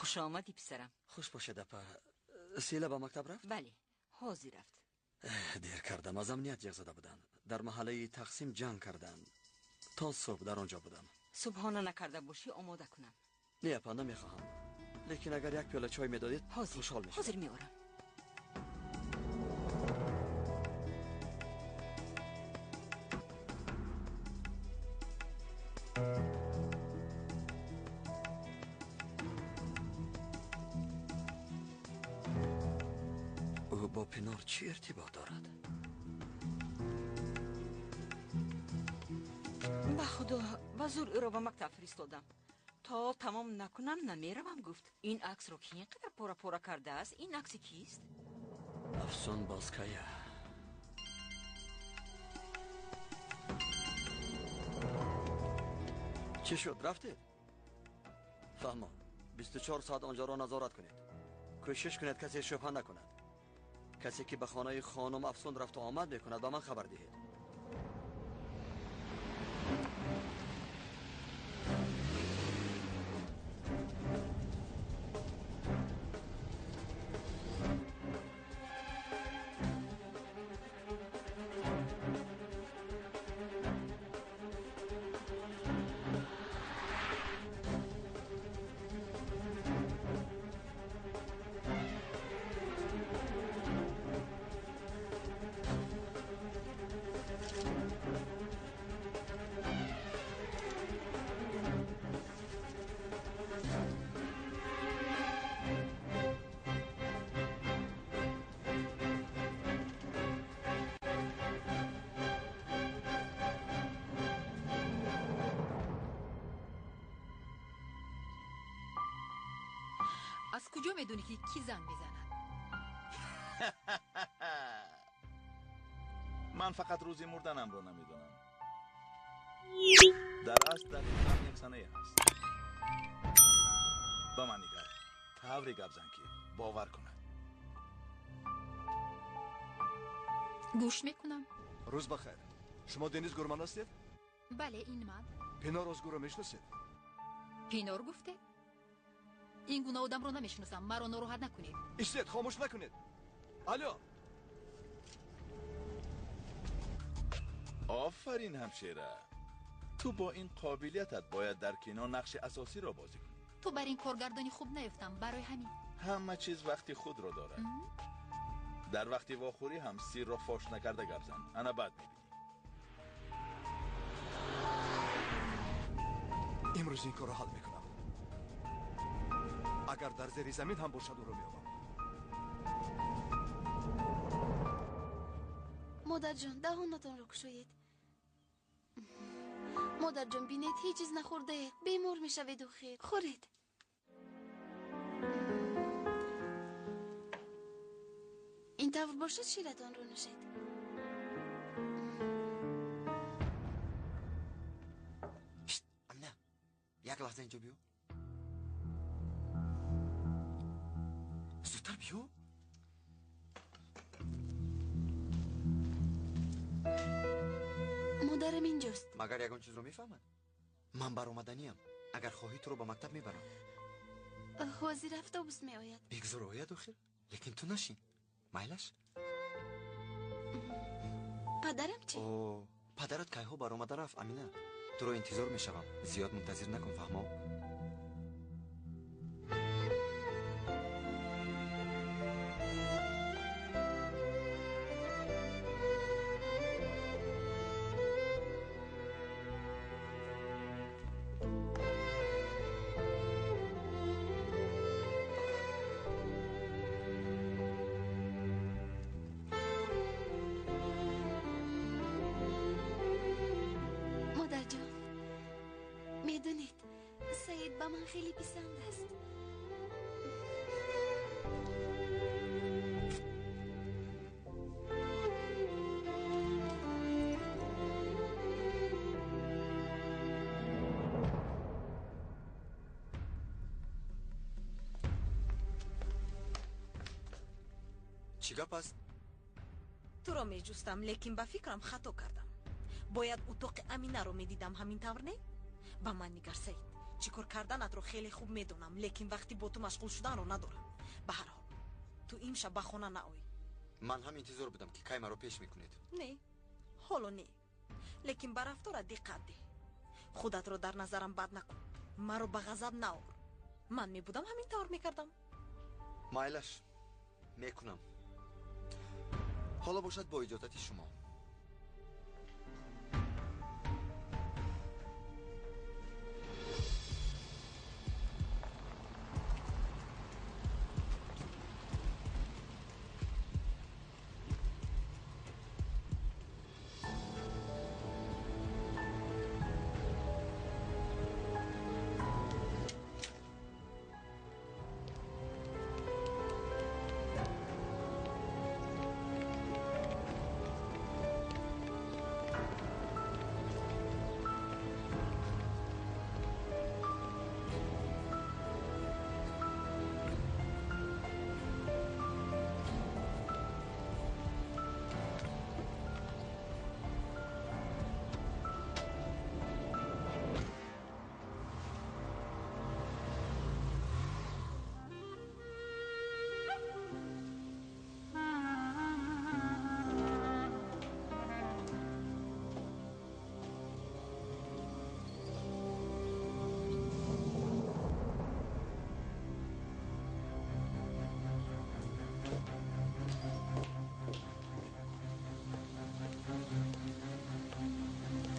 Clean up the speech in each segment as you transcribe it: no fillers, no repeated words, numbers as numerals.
Хуш омадӣ писарам. Хуш бошед апа. Сила ба мактаб рафт? Бале, ҳозир рафт. Дер кардам, аз амният ҷеғ зада буданд. Дар маҳаллаи Тақсим ҷанг карданд. То субҳ дар он ҷо будам. Субҳона накарда бошӣ, омода кунам. Не апа, намехоҳам. Лекин агар як пиёла чой медодед, хушҳол мешудам. Ҳозир меорам. Ӯ бо Пинор чӣ иртибот дорад? Ба худо, ба зур ӯро ба мактаб фиристодам. То тамом накунам намеравам, гуфт. Ин аксро ки ин қадар пора-пора кардааст? Ин акси кист? Афсун Бозкая. Чӣ шуд, рафтед? Фаҳмо, 24 соат онҷоро назорат кунед. Кӯшиш кунед касе шубҳа накунад. Касе ки ба хонаи хонум Афсун рафту омад мекунад, ба ман хабар диҳед. Аз куҷо медонӣ ки кӣ занг мезанад? Ман фақат рӯзи мурданамро намедонам. Дар асл дақиқан як санае ҳаст. Ба ман нигар, тавре гап зан ки бовар кунад. Гӯш мекунам. Рӯз бахайр. Шумо Дениз Гурман ҳастед? Бале, ин ман. Пинор Озгурро мешиносед? Пинор гуфте? Ин гуна одамро намешиносам. Маро нороҳат накунед. Истед, хомӯш накунед. Алло. Офарин ҳамшера. Ту бо ин қобилиятат бояд дар кино нақши асосиро бозӣ кунӣ. Ту бар ин коргардони хуб наёфтам, барои ҳамин. Ҳама чиз вақти худро дорад. Дар вақти вохӯрӣ ҳам сирро фош накарда гап зан. Ана баъд мебинӣ. Имрӯз ин корро ҳал мекунам. Агар дар зери замин ҳам бошад, ӯро меёбам. Модарҷон, даҳонатонро кушоед. Модарҷон, бинед, ҳеҷ чиз нахӯрдаед. Бемор мешавед охир. Хӯред. Ин тавр бошад, ширатонро нӯшед. Амина, як лаҳза инҷо биё. Зудтар биё. Модарам инҷост. Магар ягон чизро мефаҳмад? Ман баромаданиям. Агар хоҳӣ, туро ба мактаб мебарам. Ҳозир автобус меояд. Бигзор ояд охир, лекин ту нашин. Майлаш? Падарам чӣ? О, падарат кайҳо баромада рафт, Амина. Туро интизор мешавам. Зиёд мунтазир накун, фаҳмо? Модарҷон, медонед, Саид ба ман хеле писанд аст. Чӣ гап аст? Туро меҷустам, лекин ба фикрам хато кардам. Бояд утоқи Аминаро медидам, ҳамин тавр не? Ба ман нигар, Саид. Чӣ кор карданатро хеле хуб медонам, лекин вақти бо ту машғул шуданро надорам. Ба ҳар ҳол, ту имшаб ба хона наой. Ман ҳам интизор будам, ки кай маро пеш мекунед. Не, ҳоло не. Лекин ба рафторат диққат деҳ. Худатро дар назарам бад накун. Маро ба ғазаб наор. Ман мебудам ҳамин тавр мекардам. Майлаш, мекунам. Ҳоло бошад бо иҷозати шумо.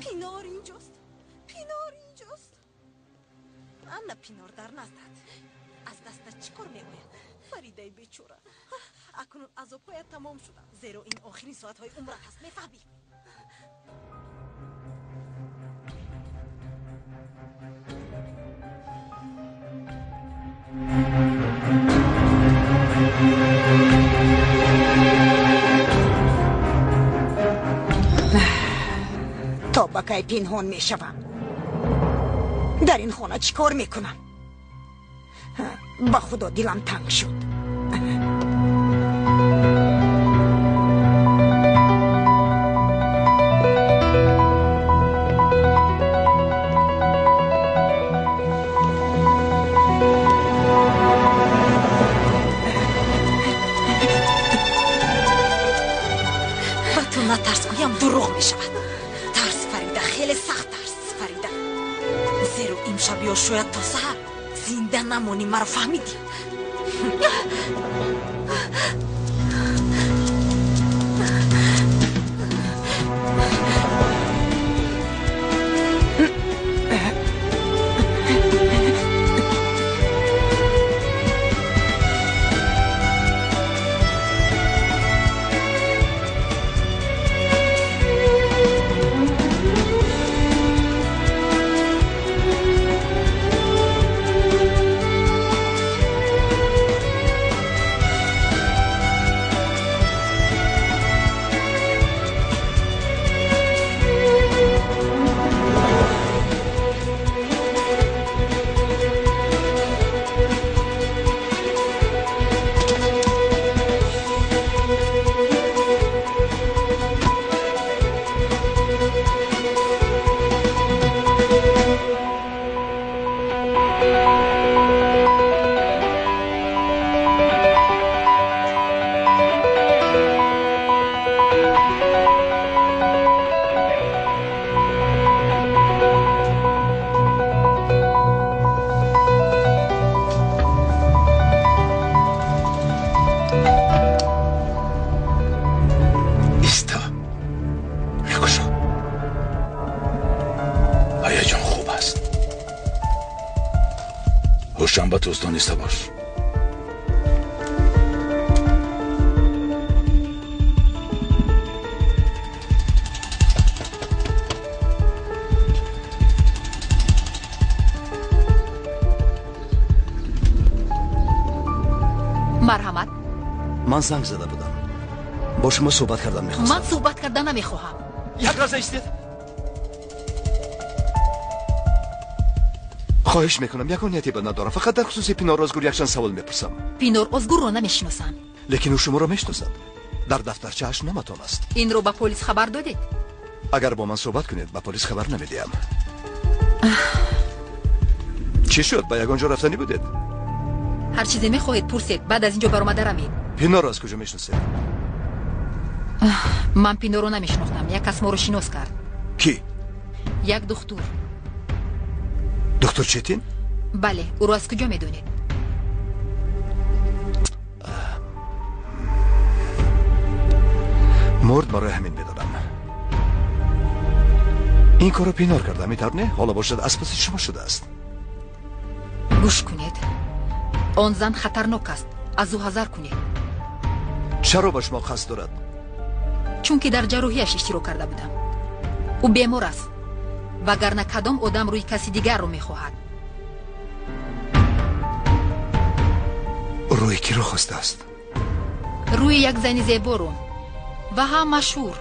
Пинор инҷост. Пинор инҷост. Анна Пинор дар наздат. Аз дастат чӣ кор меояд? Фаридаи бечора. Акнун азобҳоят тамом шуданд, зеро ин охирин соатҳои умрат аст, мефаҳмӣ? То ба кай пинҳон мешавам? Дар ин хона чӣ кор мекунам? Ба худо дилам танг шуд. Ба ту натарс гӯям дурӯғ мешавад. Тарс, Фарида, хеле сахт тарс, Фарида. Зеро имшаб ё шояд то саҳар зинда намонӣ, маро фаҳмидӣ? Ҳушам ба туст дониста бош. Марҳамат. Ман занг зада будам. Бо шумо суҳбат кардан мехостам. Ман суҳбат кардан намехоҳам. Як лаҳза истед. Хоҳиш мекунам, ягон нияте бад надорам. Фақат дар хусуси Пинор Озгур якчанд савол мепурсам. Пинор Озгурро намешиносам. Лекин ӯ шуморо мешиносад. Дар дафтарчааш номатон аст. Инро ба полис хабар додед? Агар бо ман суҳбат кунед, ба полис хабар намедиҳам. Чӣ шуд? Ба ягон ҷо рафтанӣ будед? Ҳар чизе мехоҳед пурсед, баъд аз ин ҷо баромада равед. Пинорро аз куҷо мешиносед? Ман Пинорро намешинохтам. Як кас моро шинос кард. Кӣ? Як духтур. Доктор Четин? Бале, ӯро аз куҷо медонед? Мурд, барои ҳамин медонам. Ин корро Пинор карда, ҳамин тавр не? Ҳоло бошад аз паси шумо шудааст. Гӯш кунед, он зан хатарнок аст, аз ӯ ҳазар кунед. Чаро ба шумо қасд дорад? Чунки дар ҷарроҳияш иштирок карда будам. Ӯ бемор аст, вагарна кадом одам рӯи каси дигарро мехоҳад? Рӯи киро хостааст? Рӯи як зани зеборо ва ҳам машҳур.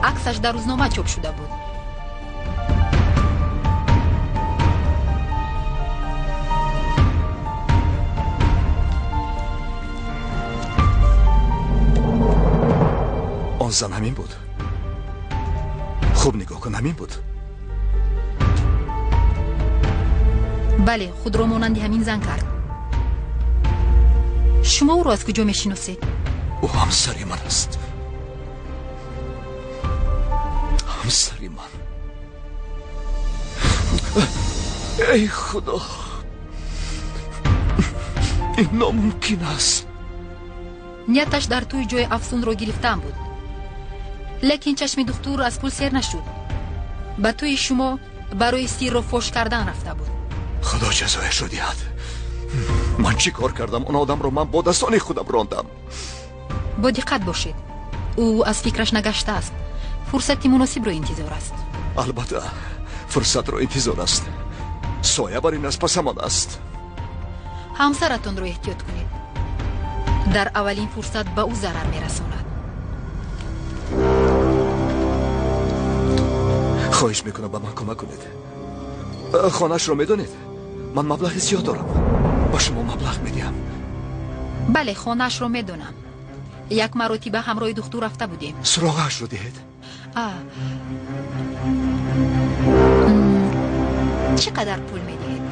Аксаш дар рӯзнома чоп шуда буд. Он зан ҳамин буд. Хуб нигоҳ кун, ҳамин буд. Бале, худро монанди ҳамин зан кард. Шумо ӯро аз куҷо мешиносед? Ӯ ҳамсари ман аст. Ҳамсари ман. Эй худо, ин номумкин аст. Нияташ дар тӯи ҷои Афсунро гирифтан буд. Лекин чашми духтур аз пул сер нашуд. Ба тӯи шумо барои сирро фош кардан рафта буд. Худо ҷазояшро диҳад. Ман чӣ кор кардам? Он одамро ман бо дастони худам рондам. Бо диққат бошед. Ӯ аз фикраш нагаштааст. Фурсати муносибро интизор аст. Албатта, фурсатро интизор аст. Соя бар ин аз пасамон аст. Ҳамсаратонро эҳтиёт кунед. Дар аввалин фурсат ба ӯ зарар мерасонад. Хоҳиш мекунам, ба ман кӯмак кунед. Хонаашро медонед? Ман маблағи зиёд дорам. Ба шумо маблағ медиҳам. Бале, хонаашро медонам. Як маротиба ҳамроҳи духтур рафта будем. Суроғаашро диҳед. Чӣ қадар пул медиҳед?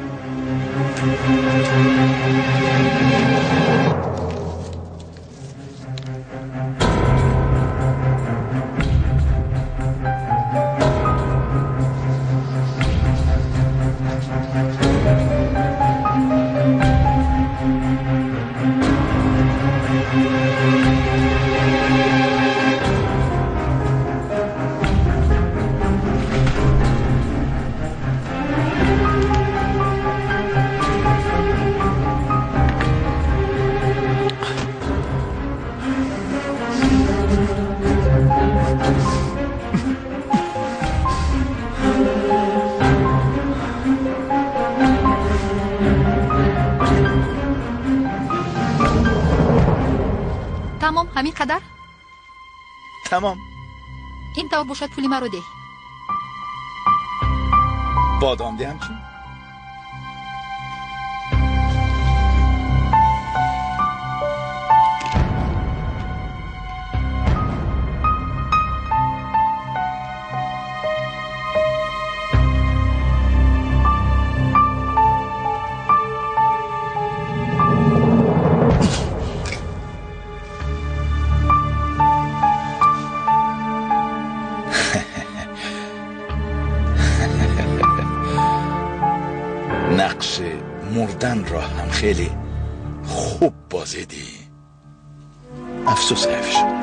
Тамом, ҳамин қадар? Тамом. Ин тавр бошад, пули маро деҳ. Бодом диҳам чӣ? نقش مردن را هم خیلی خوب بازیدی. افسوس حیف شد.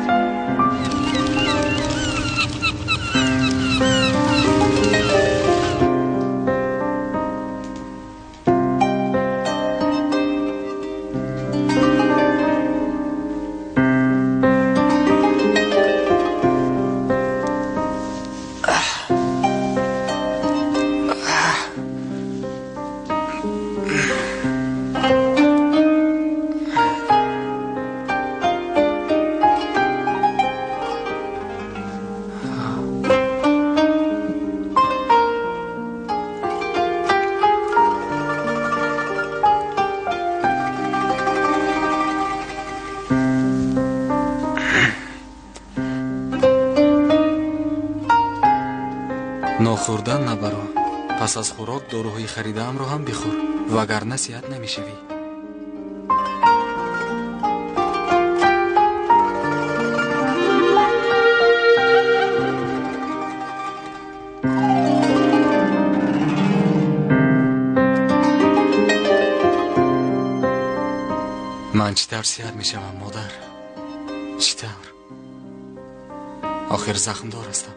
Нохӯрдан набаро. Пас аз хӯрок доруҳои харидаамро ҳам бихӯр, вагарна сиҳат намешавӣ. Ман чӣ тавр сиҳат мешавам, модар? Чӣ тавр? Охир захмдор ҳастам.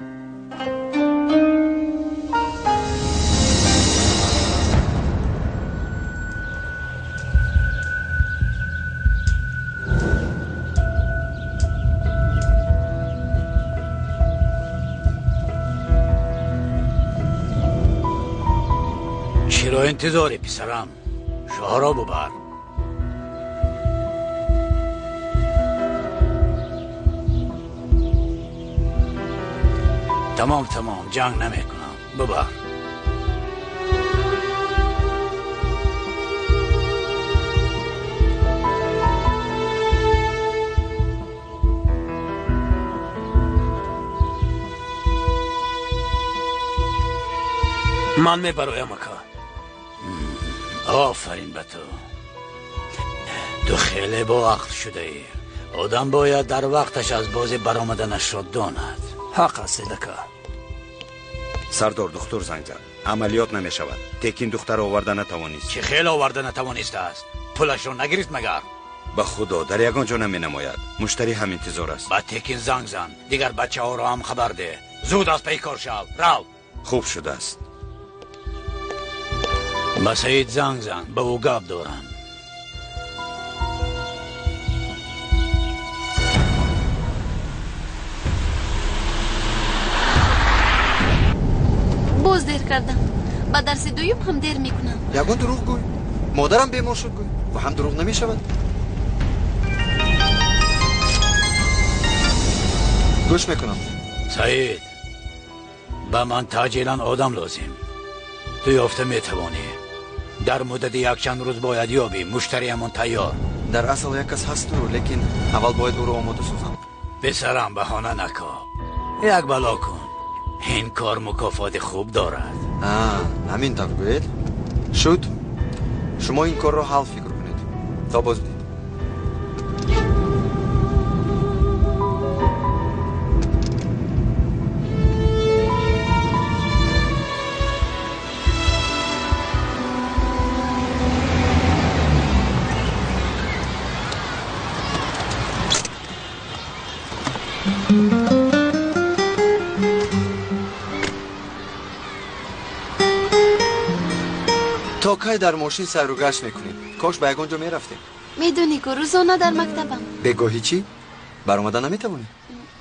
Чиро интизорӣ, писарам? Шоҳро бубар. Тамом, тамом, ҷанг намекунам. Бубар. Ман мебароям, ака. Офарин ба ту. Ту хеле боақл шудаӣ. Одам бояд дар вақташ аз бозӣ баромаданашро донад. Ҳақ аст, ака. Сардор, духтур занг зад. Амалиёт намешавад. Текин духтар оварда натавонист. Чӣ хел оварда натавонистааст? Пулашро нагирифт магар? Ба худо, дар ягон ҷо наменамояд. Муштарӣ ҳам интизор аст. Ба Текин занг зан. Дигар бачаҳоро ҳам хабар деҳ. Зуд аз пайи кор шав. Рав. Хуб шудааст. Ба Саид занг зан, ба ӯ гап дорам. Боз дер кардам. Ба дарси дуюм ҳам дер мекунам. Ягон дурӯғ гӯй. Модарам бемор шуд гӯй. Ва ҳам дурӯғ намешавад. Гӯш мекунам. Саид, ба ман таъҷилан одам лозим. Ту ёфта метавонӣ. Дар муддати якчанд рӯз бояд ёбӣ. Муштариамон тайёр. Дар асл як кас ҳасту, лекин аввал бояд ӯро омода созам. Писарам, баҳона накун. Як бало кун. Ин кор мукофоти хуб дорад. Ҳамин тавр гӯед. Шуд. Шумо ин корро ҳал фикр кунед. То боздид. То кай дар мошин сайру гашт мекунем? Кош ба ягон ҷо мерафтем. Медонӣ ку, рӯзона дар мактабам. Бегоҳӣ чӣ? Баромада наметавонӣ?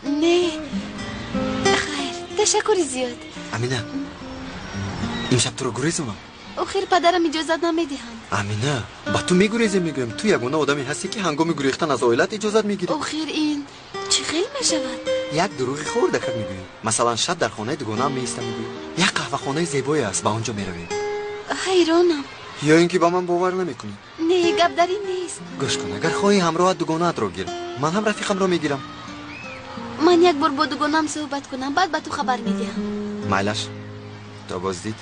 Не, хайр, ташаккури зиёд. Амина, имшаб туро гурезонам. Охир падарам иҷозат намедиҳанд. Амина, ба ту мегурезем, мегӯям. Ту ягона одаме ҳастӣ, ки ҳангоми гурехтан аз оилат иҷозат мегирӣ. Охир ин чӣ хел мешавад? Як дурӯғи хурдакак мегӯем. Масалан, шаб дар хонаи дугонаам меистам, мегӯем. Як қаҳвахонаи зебое аст, ба он ҷо меравем. Ҳайронам. Ё ин ки ба ман бовар намекунӣ? Не, гап дар ин нест. Гӯш кун, агар хоҳӣ ҳамроҳат дугонаатро гир. Ман ҳам рафиқамро мегирам. Ман як бор бо дугонаам суҳбат кунам, баъд ба ту хабар медиҳам. Майлаш, то боздид.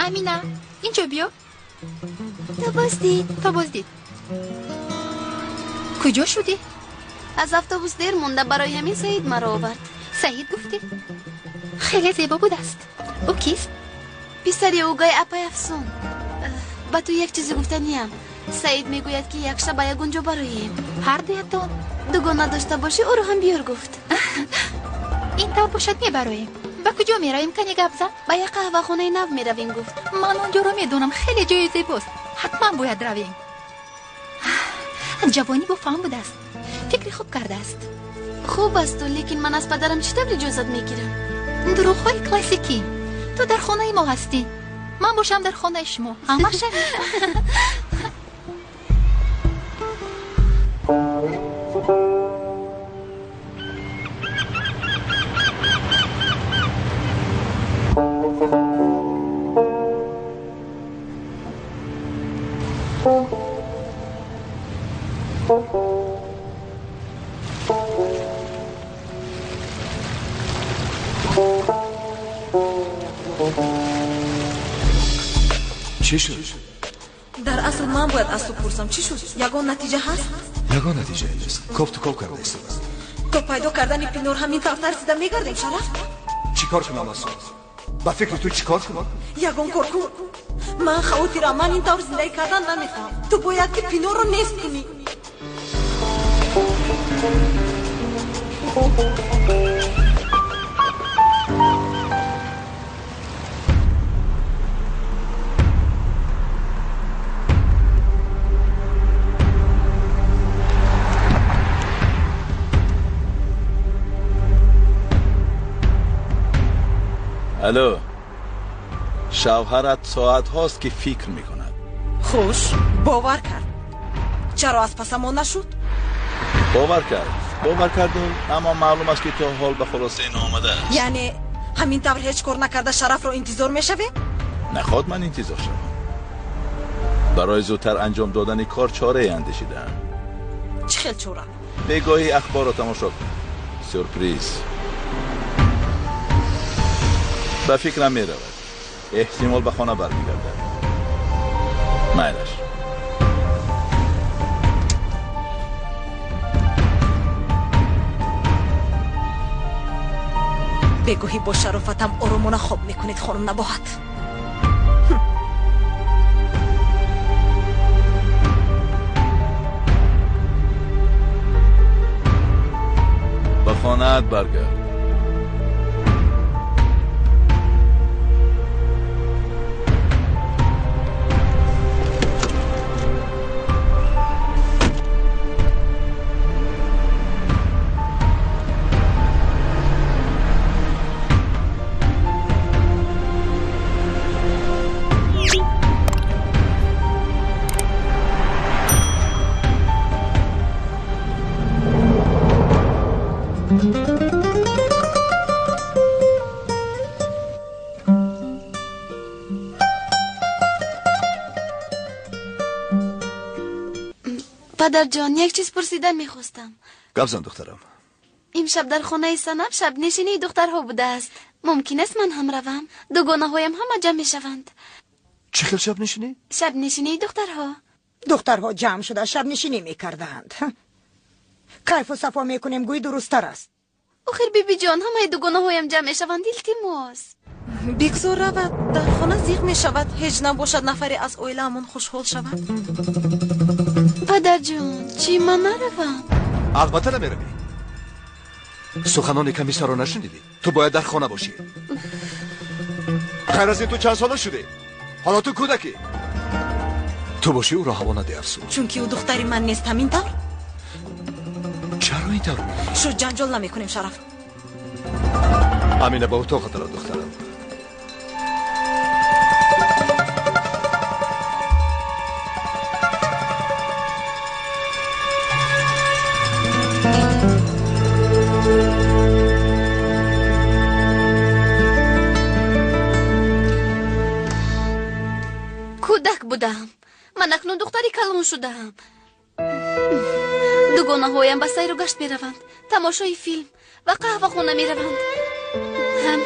Амина, инҷо биё. То боздид. То боздид. Куҷо шудӣ? Аз автобус дер монда, барои ҳамин Саид маро овард. Саид гуфтӣ? Хеле зебо будааст. Ӯ кист? Писари ӯгай апай Афсун. Ба ту як чизе гуфтаниям. Саид мегӯяд, ки як шаб ба ягон ҷо бароем. Ҳар дуятон? Дугона дошта бошӣ, ӯро ҳам биёр гуфт. Ин тавр бошад, мебароем. Ба куҷо меравем, кане гап зан? Ба як қаҳвахонаи нав меравем гуфт. Ман он ҷоро медонам, хеле ҷои зебост. Ҳатман бояд равем. Ҷавонӣ бофаҳм будааст. Фикри хуб кардааст. Хуб асту, лекин ман аз падарам чӣ тавр иҷозат мегирам? Дурӯғҳои классикӣ. Ту дар хонаи мо ҳастӣ, ман бошам дар хонаи шумо. Ҳама шавем. Чӣ шуд? Дар асл ман бояд аз ту пурсам, чӣ шуд? Ягон натиҷа ҳаст? Ягон натиҷа нест. Кофту ков карда истодам. То пайдо кардани Пинор ҳамин тавр тарсида мегардем, Шараф? Чӣ кор кунам, Афсун? Ба фикри ту чӣ кор кунам? Ягон кор кун. Ман хавотирам, ман ин тавр зиндагӣ кардан намехоҳам. Ту бояд ки Пинорро нест кунӣ. Алло, шавҳарат соатҳост ки фикр мекунад. Хуш, бовар кард. Чаро аз пасамон нашуд? Бовар кард, бовар карду, аммо маълум аст ки то ҳол ба хулосае наомадааст. Яъне ҳамин тавр ҳеҷ кор накарда Шарафро интизор мешавем? Нахоҳад ман интизор шавам. Барои зудтар анҷом додани кор чорае андешидаам. Чӣ хел чора? Бегоҳӣ ахборро тамошо кун. Сюрприз. Ба фикрам меравад. Эҳтимол ба хона бармегардад. Майлаш. Бегоҳӣ бо шарофатам оромона хоб мекунед, хонум Набоҳат. Ба хонаат баргард. Падарҷон, як чиз пурсидан мехостам. Гап зан, духтарам. Имшаб дар хонаи Санам шабнишинии духтарҳо будааст. Мумкин аст ман ҳам равам? Дугонаҳоям ҳама ҷамъ мешаванд. Чӣ хел шабнишинӣ? Шабнишинии духтарҳо. Духтарҳо ҷамъ шуда шабнишинӣ мекарданд. Кайфу сафо мекунем, гӯй дурусттар аст. Охир бибиҷон, ҳамаи дугонаҳоям ҷамъ мешаванд, илтимос. Бигзор равад, дар хона зиқ мешавад. Ҳеҷ набошад нафаре аз оилаамон хушҳол шавад. Падарҷон, чӣ ман наравам? Албатта намеравӣ. Суханони комиссарро нашунидӣ? Ту бояд дар хона бошӣ. Ғайр аз ин ту чанд сола шудӣ? Ҳоло ту кӯдакӣ. Ту бошӣ ӯро ҳаво надеҳ, Афсун. Чунки ӯ духтари ман нест, ҳамин тавр? Чаро ин тавр мегӯӣ? Шуд, ҷанҷол намекунем, Шараф. Амина, ба утоқат ро, духтарам. Кӯдак будам. Ман акнун духтари калон шудаам. Дугонаҳоям ба сайру гашт мераванд, тамошои филм ва қаҳвахона мераванд. Ҳам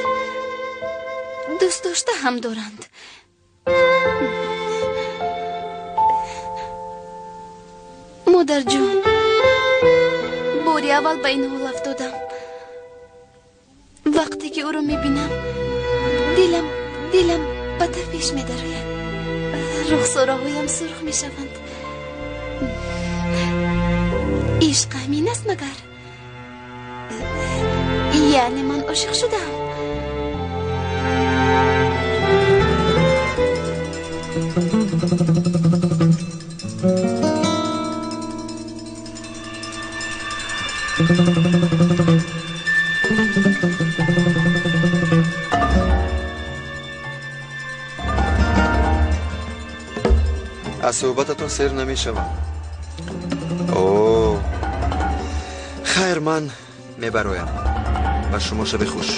дӯстдошта ҳам доранд. Модарҷон, бори аввал ба ин ҳол афтодам. Вақте ки ӯро мебинам, дилам ба тафиш медарояд. Рухсораҳоям сурх мешаванд. Ишқ ҳамин аст магар? Яъне ман ошиқ шудам. Аз суҳбататон сер намешавам. О, хайр, ман мебароям. Ба шумо шаби хуш.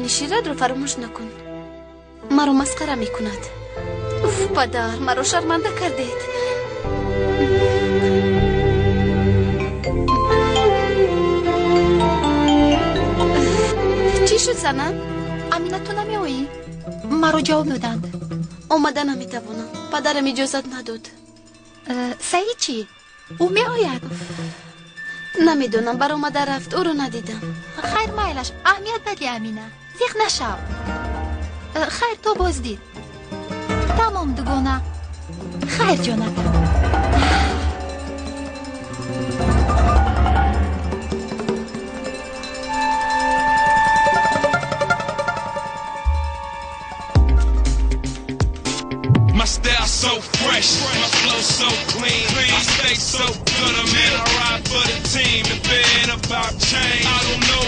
Хӯрдани ширатро фаромӯш накун. Маро масхара мекунад. Уф, падар, маро шарманда кардед. Чӣ шуд, занам? Амина, ту намеоӣ? Маро ҷавоб доданд. Омада наметавонам. Падарам иҷозат надод. Саид чӣ? Ӯ меояд? Намедонам, баромада рафт, ӯро надидам. Хайр, майлаш, аҳамият надиҳ, Амина. Зиқ нашав. Хайр, то боздид. Тамом, дугона. Хайр, ҷонакам. My style so fresh, my flow so clean. I stay so good, man. I ride for the team. If it ain't about change, I don't know.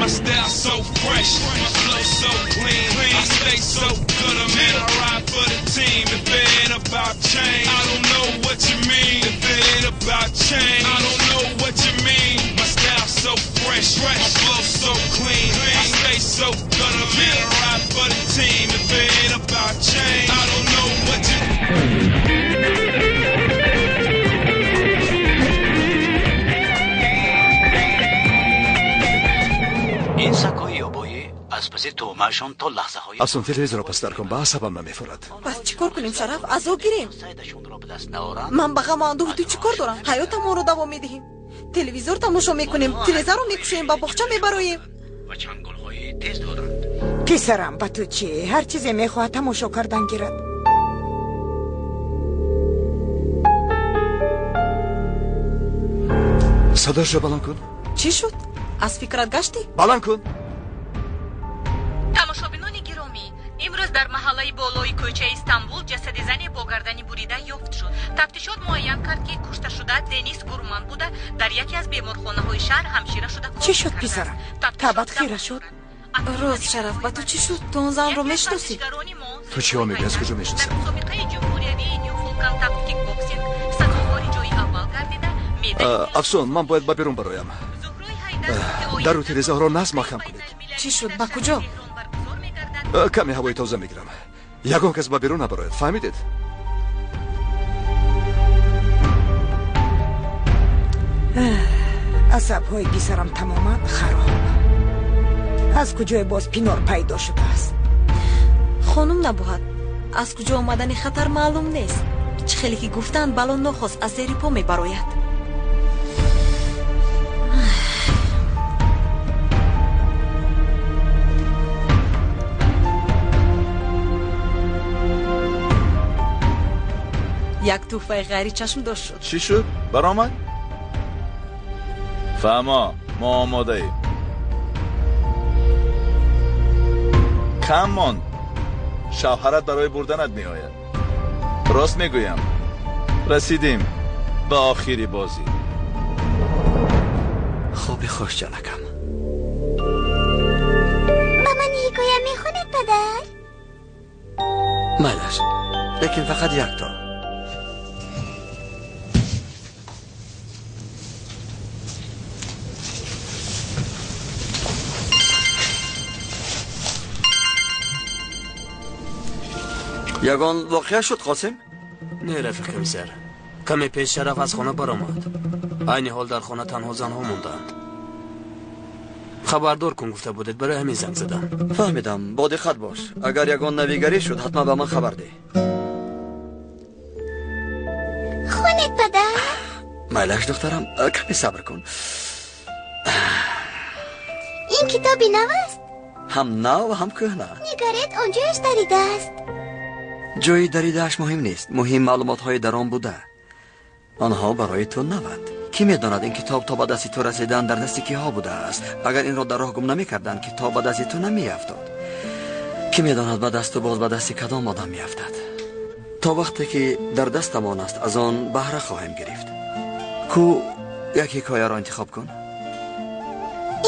My style so fresh, my flow so clean. I stay so good, man. I ride for the team. If it ain't about change, I don't know what you mean. If it ain't about change, I don't know what you mean. My style so fresh, my flow so clean. I stay so good, man. I ride for the team. If it ain't about change, I don't know what you. Ин сагҳои ёбоӣ аз паси тӯъмаашон то лаҳзаҳои Афсун, телевизорро пасттар кун, ба асабам намефурад. Пас чӣ кор кунем, Шараф? Азо гирем? Сайдашонро ба даст наоранд. Ман ба ғаму андӯҳи ту чӣ кор дорам? Ҳаётамонро давом медиҳем, телевизор тамошо мекунем, тирезаро мекушоем, ба боғча мебароем. Ва чанголҳои тез доранд. Писарам, ба ту чӣ? Ҳар чизе мехоҳад тамошо кардан гирад. Садоашро баланд кун. Чӣ шуд? Аз фикрат гаштӣ? Баланд кун. Тамошобинони гиромӣ, имрӯз дар маҳаллаи болои кӯчаи Истанбул ҷасади зане бо гардани бурида ёфт шуд. Тафтишот муайян кард, ки кушташуда Денис Гурман буда, дар яке аз беморхонаҳои шаҳр ҳамшира шуда кор Чӣ шуд, мекардааст. писарам? Тафтишот Табат давом хира шуд? дорад. Рост, Шараф, ба ту чӣ шуд? Ту он занро мешиносӣ? Варзишгарони мо Ту чиҳо мегӯӣ? Аз куҷо мешиносӣ? дар мусобиқаи ҷумҳуриявии New Full Contact Kickboxing сазовори ҷои аввал гардида, медали Афсун, ман бояд ба берун бароям. Зуҳрои Ҳайдар Дару тирезаҳоро насб маҳкам кунед. Чӣ шуд? Ба куҷо? Каме ҳавои тоза мегирам. Ягон кас ба берун набарояд, фаҳмидед? Асабҳои писарам тамоман хароб. Аз куҷое боз Пинор пайдо шудааст? Хонум набоҳад, аз куҷо омадани хатар маълум нест. Чӣ хеле ки гуфтанд, бало нохост аз зери по мебарояд. Як тӯҳфаи ғайричашмдошт шуд. Чӣ шуд? Баромад? Фаҳмо, мо омодаем. Кам монд. Шавҳарат барои бурданат меояд. Рост мегӯям. Расидем ба охири бозӣ. Хоби хуш, ҷанакам. Ба ман ҳикоя мехонед, падар? Майлаш, лекин фақат якто. Ягон воқеа шуд, Қосим? Не, рафиқ комиссар, каме пеш Шараф аз хона баромад. Айни ҳол дар хона танҳо занҳо мондаанд. Хабардор кун гуфта будед, барои ҳамин занг задам. Фаҳмидам, бо диққат бош. Агар ягон навигарӣ шуд, ҳатман ба ман хабар деҳ. Хонед, падар. Майлаш, духтарам, каме сабр кун. Ин китоби нав аст? Ҳам нав, ҳам кӯҳна. Нигаред, он ҷояш даридааст. Ҷои даридааш муҳим нест. Муҳим маълумотҳои дар он буда. Онҳо барои ту наванд. Кӣ медонад, ин китоб то ба дасти ту расидан дар дасти киҳо будааст? Агар инро дар роҳ гум намекарданд, китоб ба дасти ту намеафтод. Кӣ медонад ба дасту боз ба дасти кадом одам меафтад. То вақте ки дар дастамон аст, аз он баҳра хоҳем гирифт. Ку як ҳикояро интихоб кун.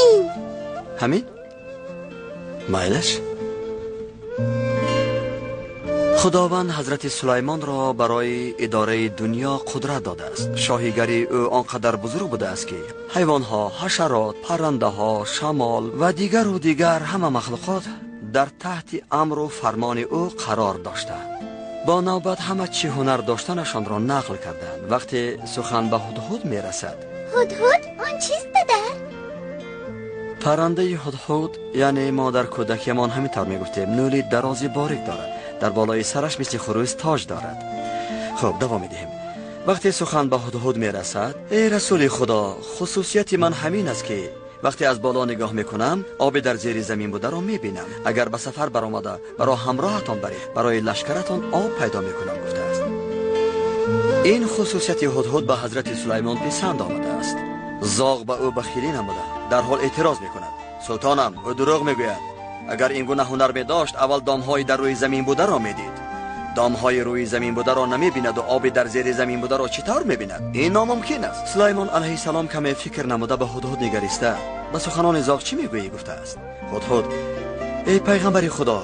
Ин. Ҳамин? Майлаш? Худованд ҳазрати Сулаймонро барои идораи дунё қудрат додааст. Шоҳигарии ӯ он қадар бузург будааст, ки ҳайвонҳо, ҳашарот, паррандаҳо, шамол ва дигару дигар ҳама махлуқот дар таҳти амру фармони ӯ қарор доштанд. Бо навбат ҳама чӣ ҳунар доштанашонро нақл карданд. Вақте сухан ба ҳудҳуд мерасад. Ҳудҳуд он чист, падар? Паррандаи ҳудҳуд, яъне мо дар кӯдакиямон ҳамин тавр мегуфтем, нӯли дарози борик дорад. Дар болои сараш мисли хурӯс тоҷ дорад. Хуб, давом медиҳем. Вақте сухан ба ҳудҳуд мерасад, эй расули худо, хусусияти ман ҳамин аст, ки вақте аз боло нигоҳ мекунам, оби дар зери замин бударо мебинам. Агар ба сафар баромада баро ҳамроҳатон баред, барои лашкаратон об пайдо мекунам, гуфтааст. Ин хусусияти ҳудҳуд ба ҳазрати Сулаймон писанд омадааст. Зоғ ба ӯ бахилӣ намуда, дарҳол эътироз мекунад. Султонам, ӯ дурӯғ мегӯяд. Агар ин гуна ҳунар медошт, аввал домҳои дар рӯи замин бударо медид. Домҳои рӯи замин бударо намебинаду оби дар зери замин бударо чӣ тавр мебинад? Ин номумкин аст. Сулаймон алайҳиссалом каме фикр намуда ба ҳудҳуд нигариста, ба суханони зоғ чӣ мегӯӣ, гуфтааст. Ҳудҳуд: эй пайғамбари худо,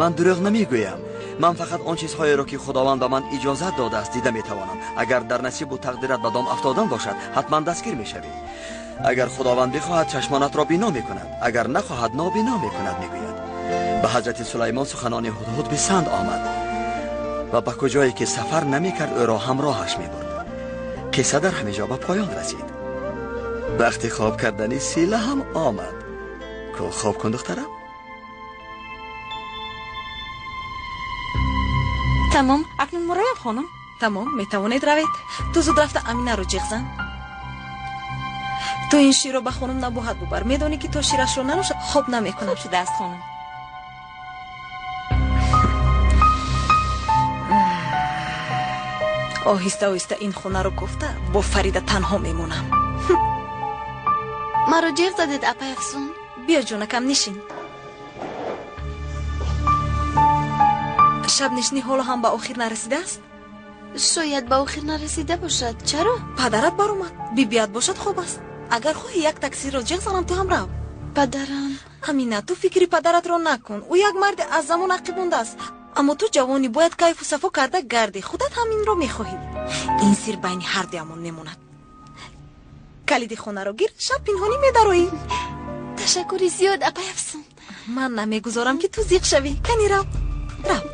ман дурӯғ намегӯям. Ман фақат он чизҳоеро, ки худованд ба ман иҷозат додааст, дида метавонам. Агар дар насибу тақдират ба дом афтодан бошад, ҳатман дастгир мешавӣ. Агар худованд бихоҳад, чашмонатро бино мекунад, агар нахоҳад, нобино мекунад, мегӯяд. Ба ҳазрати Сулаймон суханони ҳудҳуд писанд омад ва ба куҷое ки сафар намекард, ӯро ҳамроҳаш мебурд. Қисса дар ҳамин ҷо ба поён расид. Вақти хоб кардани Сила ҳам омад. Ку хоб кун, духтарам. Тамом, акнун муроям, хонум. Тамом, метавонед равед. Ту зуд рафта Аминаро ҷиғ зан. Ту ин ширро ба хонум набоҳад бубар. Медонӣ, ки то ширашро нанӯшад, хоб намекунад. Хуб шудааст, хонум. Оҳиста оҳиста ин хонаро кофта бо Фарида танҳо мемонам. Маро ҷиғ задед, апай Афсун? Биё, ҷонакам, нишин. Шабнишинӣ ҳоло ҳам ба охир нарасидааст? Шояд ба охир нарасида бошад. Чаро? Падарат баромад. Бибият бошад, хоб аст. Агар хоҳӣ, як таксиро ҷиғ занам, ту ҳам рав. Падарам. Амина, ту фикри падаратро накун. Ӯ як марди аз замон ақиб мондааст. Аммо ту ҷавонӣ, бояд кайфу сафо карда гардӣ. Худат ҳам инро мехоҳӣ. Ин сир байни ҳардуямон мемонад. Калиди хонаро гир, шаб пинҳонӣ медароӣ. Ташаккури зиёд, апай Афсун. Ман намегузорам, ки ту зиқ шавӣ. Кани рав, рав.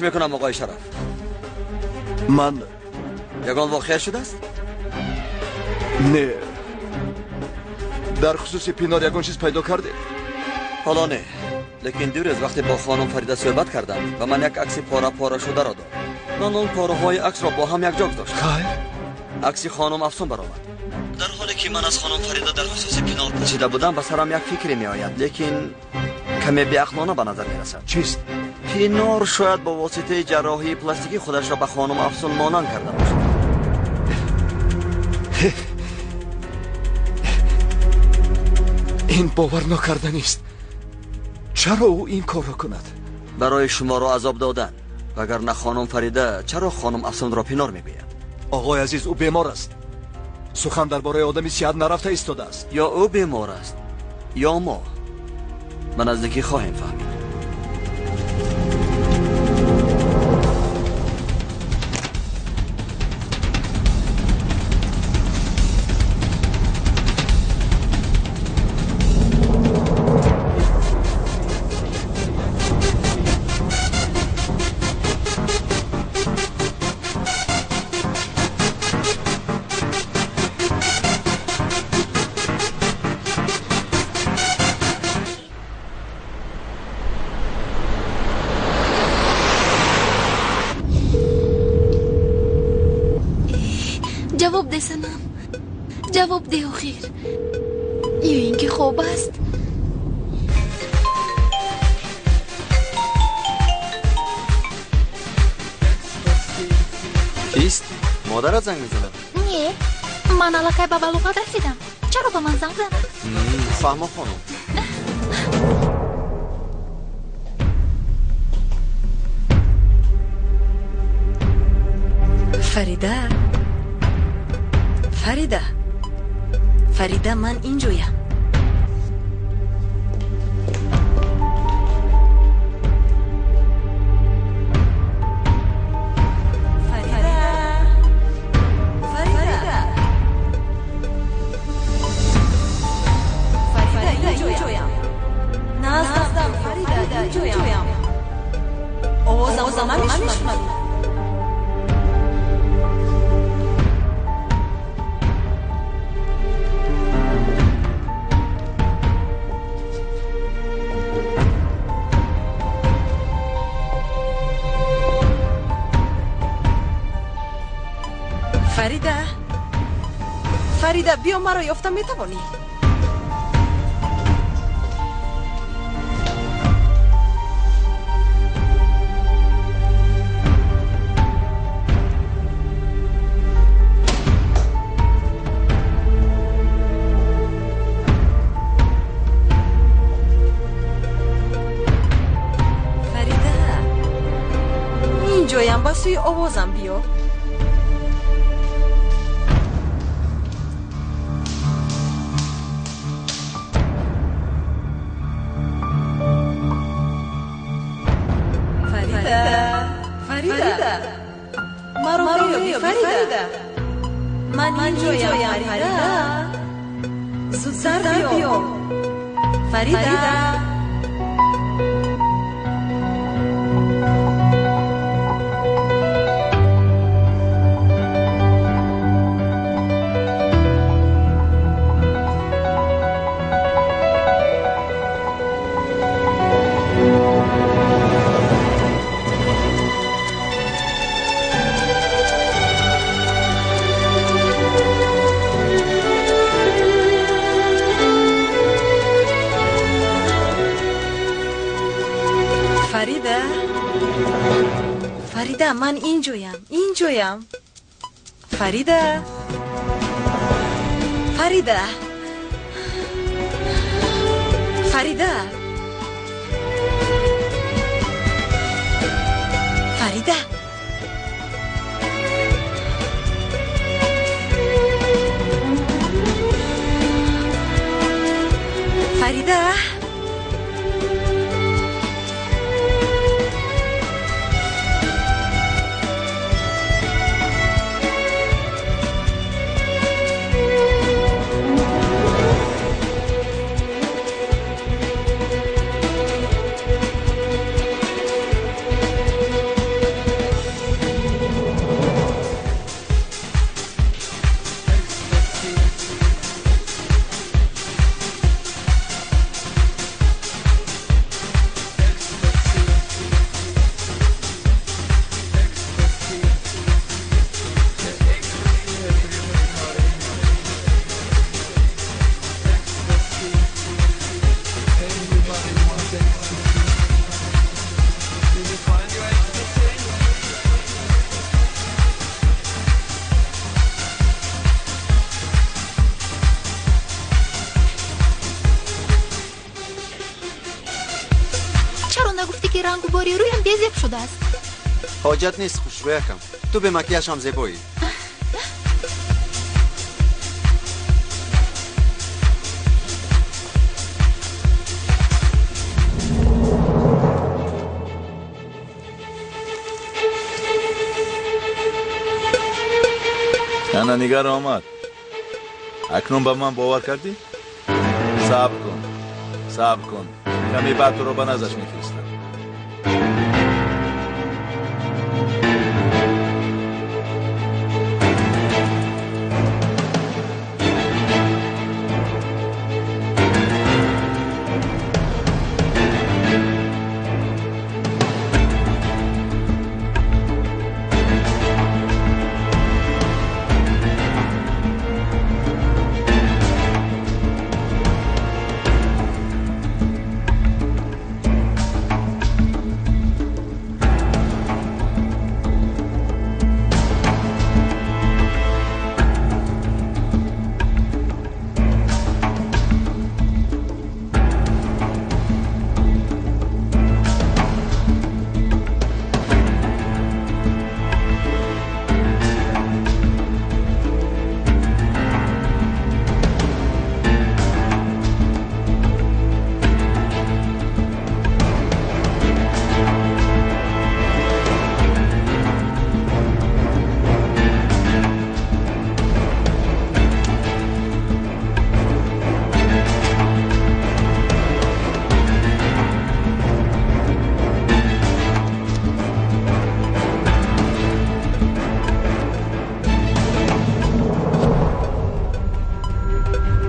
мекунам оқои Шараф. Ман ягон воқеа шудааст? Не. Дар хусуси Пинор ягон чиз пайдо кардед? Ҳоло не. Лекин дирӯз вақте бо хонум Фарида суҳбат кардам, ба ман як акси пора-пора шударо дод. Ман он пораҳои аксро бо ҳам якҷо гузоштам. Хайр? Акси хонум Афсун баромад. Дар ҳоле ки ман аз хонум Фарида дар хусуси Пинор пурсида будам, ба сарам як фикре меояд, лекин каме беақлона ба назар мерасад. Чист? Пинор шояд бо воситаи ҷарроҳии пластикӣ худашро ба хонум Афсун монанд карда бошад. Ин бовар нокарданист. Чаро ӯ ин корро кунад? Барои шуморо азоб додан. Вагарна хонум Фарида чаро хонум Афсунро Пинор мегӯяд? Оғои азиз, ӯ бемор аст. Сухан дар бораи одами сиҳат нарафта истодааст. Ё ӯ бемор аст, ё мо. Ба наздикӣ хоҳем фаҳмид. Ҷавоб де, Санам, ҷавоб де охир. Ё ин ки хоб аст? Кист? Модарат занг мезанад? Не, ман аллакай ба балоғат расидам. Чаро ба ман занг занад? Фаҳмо, хонум. Фарида, Фарида, Фарида, ман инҷоям. Фарида, Фарида, Фарида, инҷоям. Наздам, Фарида, инҷоям. Овозамро намешунавӣ? Фарида, Фарида, биё, маро ёфта метавонӣ? Фарида, инҷоям, ба сӯи овозам биё. Фарида, маро меёбӣ, Фарида? Ман инҷоям, Фарида. Зудтар биё, Фарида. Фарида, Фарида, ман инҷоям, инҷоям. Фарида, Фарида, Фарида, Фарида. Фарида. Рангу бори рӯям безеб шудааст. Ҳоҷат нест, хушрӯякам. Ту бе макияж ҳам зебоӣ. Ана нигар омад. Акнун ба ман бовар кардӣ? Сабр кун, сабр кун. Каме баъд туро ба наздаш мефиристам.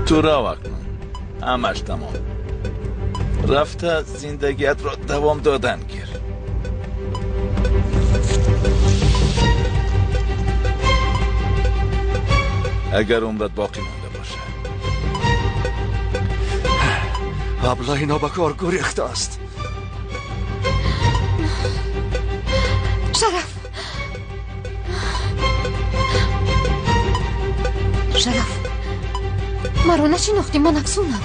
Ту рав акнун, ҳамаш тамом. Рафта зиндагиятро давом додан гир. Агар умрат боқӣ монда бошад. Аблаҳи нобакор гурехтааст. Шараф, Шараф, маро нашинохтӣ, ман Афсунам.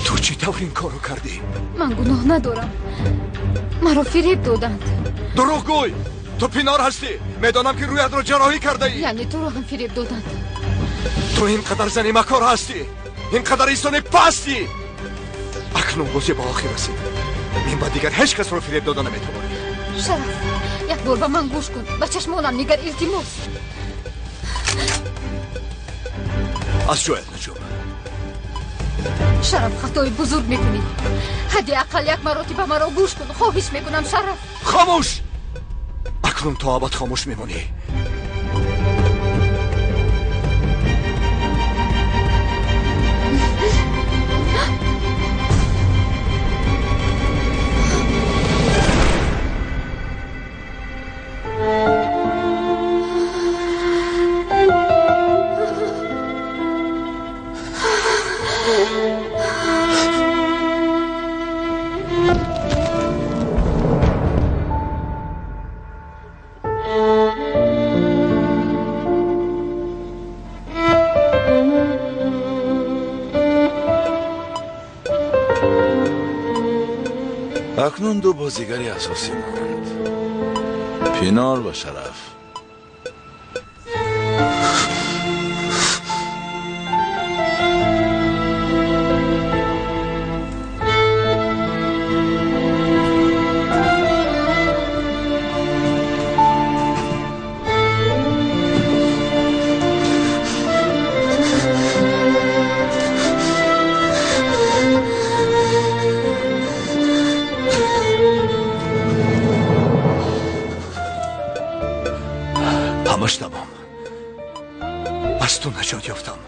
Ту чӣ тавр ин корро кардӣ? Ман гуноҳ надорам, маро фиреб доданд. Дурӯғгӯй! Ту Пинор ҳастӣ. Медонам ки рӯятро ҷарроҳӣ кардаӣ. Яъне туро ҳам фиреб доданд. Ту ин қадар зани макор ҳастӣ, ин қадар инсони пастӣ. Акнун бозӣ ба охир расид. Мин ба дигар ҳеҷ касро фиреб дода наметавонӣ. Шараф, як бор ба ман гӯш кун, ба чашмонам нигар, илтимос. Аз ҷоят наҷӯб. Шараф, хатои бузург мекунӣ. Ҳадди ақал як маротиба маро гӯш кун, хоҳиш мекунам, Шараф. Хомӯш! Акнун то абад хомӯш мемонӣ. Акнун ду бозигари асосӣ монд: Пинор ва Шараф. Ҳамаш тамом. Аз ту наҷот ёфтам.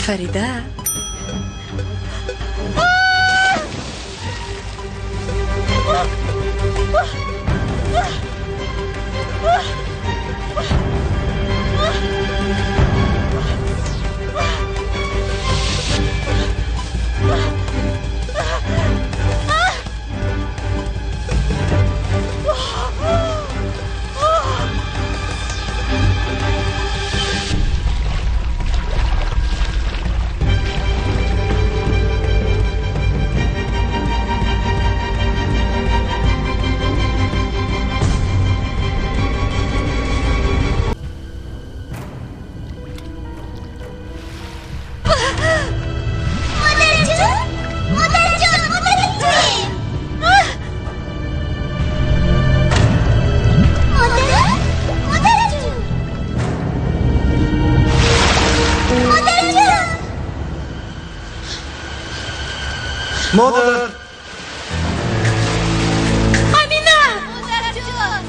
Фарида. Модар! Амина! Модарҷон!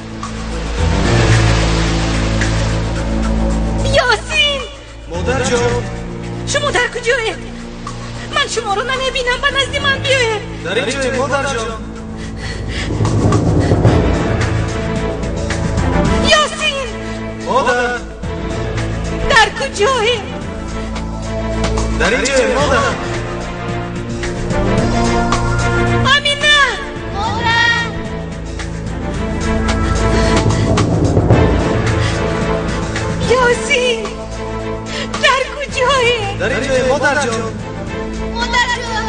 Ёсин! Модарҷон! Шумо дар куҷоед? Ман шуморо намебинам, ба назди ман биёед. Дар ин ҷоем, модарҷон. Ёсин! Модар! Дар куҷоед? Дар ин ҷоем, модар. Амина! Модар! Ёсин! Дар куҷоед? Дар ин ҷоем, модарҷон. Модарҷон!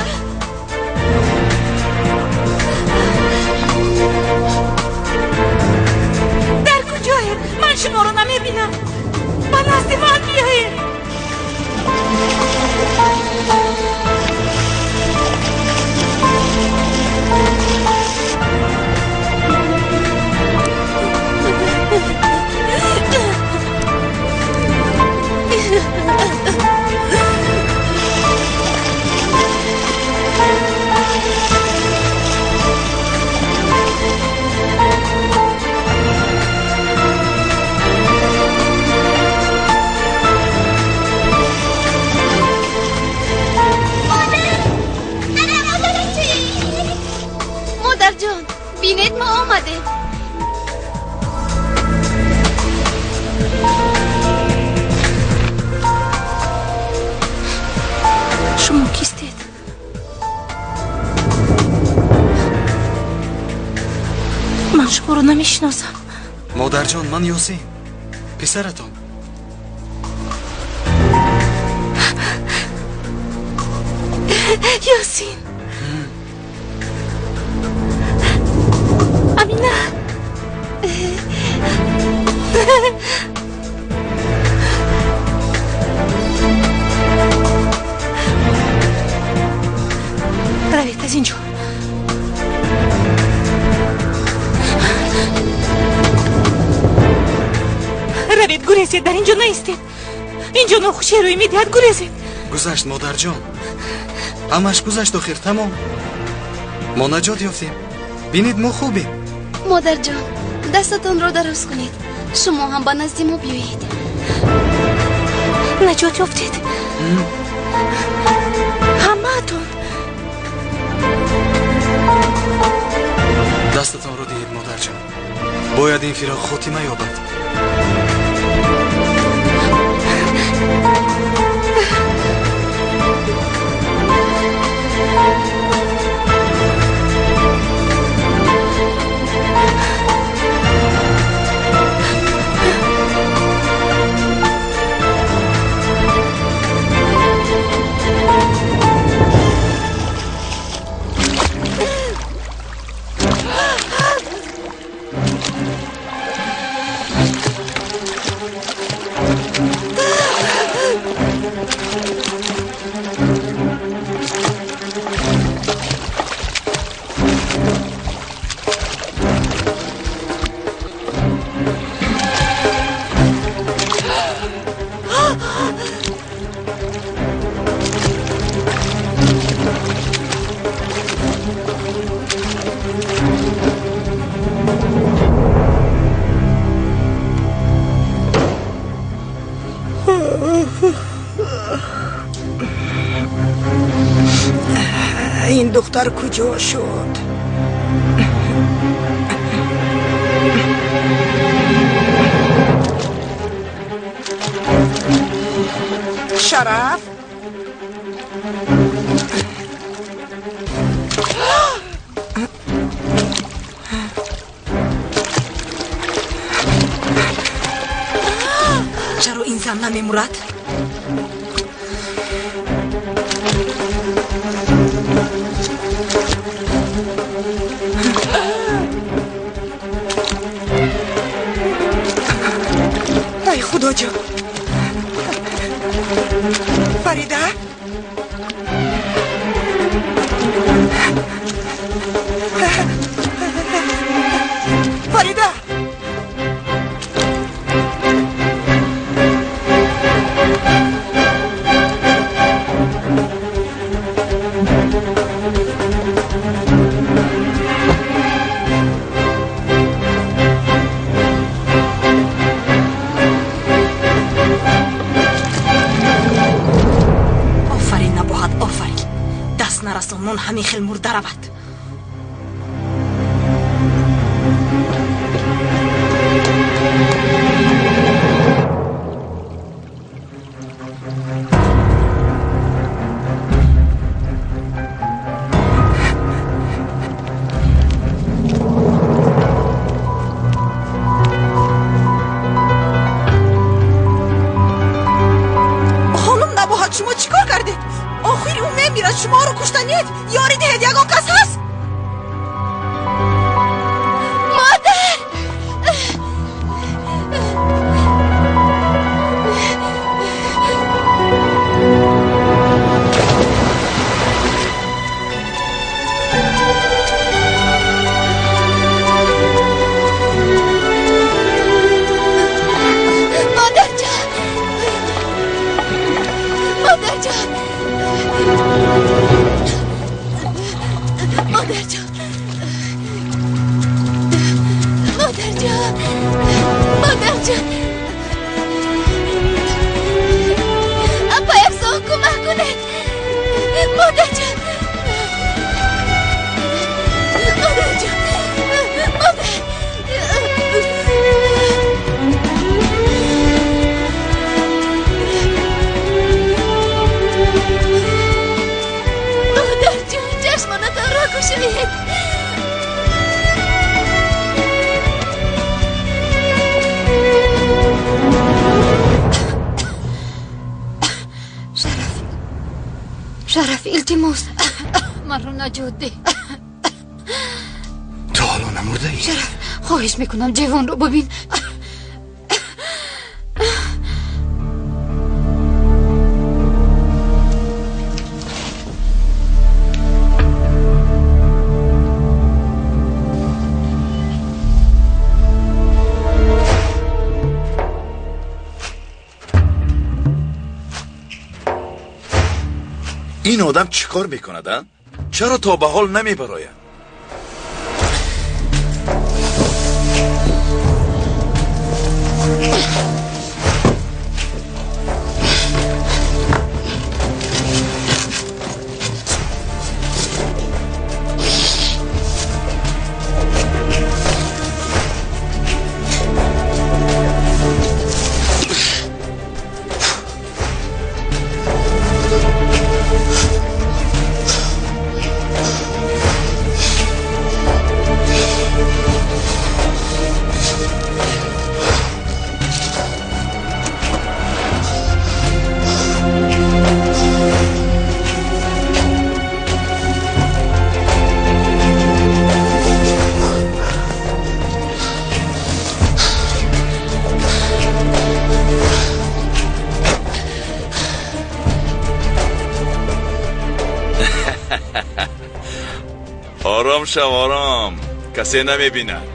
Дар куҷоед? Ман шуморо намебинам. Ба назди ман биёед. Модарҷон, бинед, мо омадем. Шумо кистед? Ман шуморо намешиносам. Модарҷон, ман Ёсин, писаратон. Ёсин! Амина! Равед аз ин ҷо. Равед, гурезед, дар ин ҷо наистед. Ин ҷо нохушӣ рӯй медиҳад, гурезед. Гузашт, модарҷон. Ҳамаш гузашт, охир тамом. Мо наҷот ёфтем. Бинед, мо хубем. Модарҷон, дастатонро дароз кунед. Шумо ҳам ба назди мо биёед. Наҷот ёфтед? Ҳамаатон? Дастатонро диҳед, модарҷон. Бояд ин фироқ хотима ёбад. Ин духтар куҷо шуд? Шараф? Чаро ин зан намемурад? Ай, Худоҷон! Фарида? Фарида! Офарин, Набоҳат, офарин. Даст нарасон, ҳамин хел мурда равад. Хонум Набоҳат, шумо чӣ кор кардед? Охир ӯ мемирад, шуморо куштанед. Ёрӣ диҳед, ягон кас ҳаст? Модар! Модарҷон! Модарҷон! Модарҷон! Модарҷон! Модарҷон! Апай Афсон, кӯмак кунед! Модарҷон! Модарҷон! Модар! Модарҷон, чашмонатонро кушоед! Шараф, Шараф, илтимос, манро наҷот деҳ. Ту ҳоло намурдаӣ? Шараф, хоҳиш мекунам, ҷавонро бибин. Ин одам чӣ кор мекунад, а? Чаро то ба ҳол намебарояд? Ором шав, ором. Касе намебинад.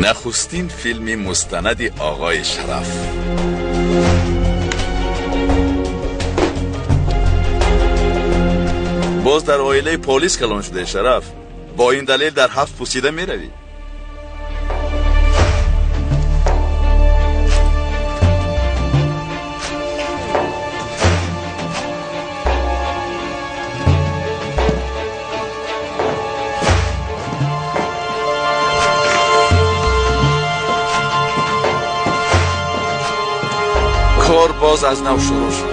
Нахустин филми мустанади оғои Шараф. Боз дар оилаи полис калон шудаи, Шараф. Бо ин далел дар ҳафт пусида меравӣ. Кор боз аз нав шурӯъ шуд.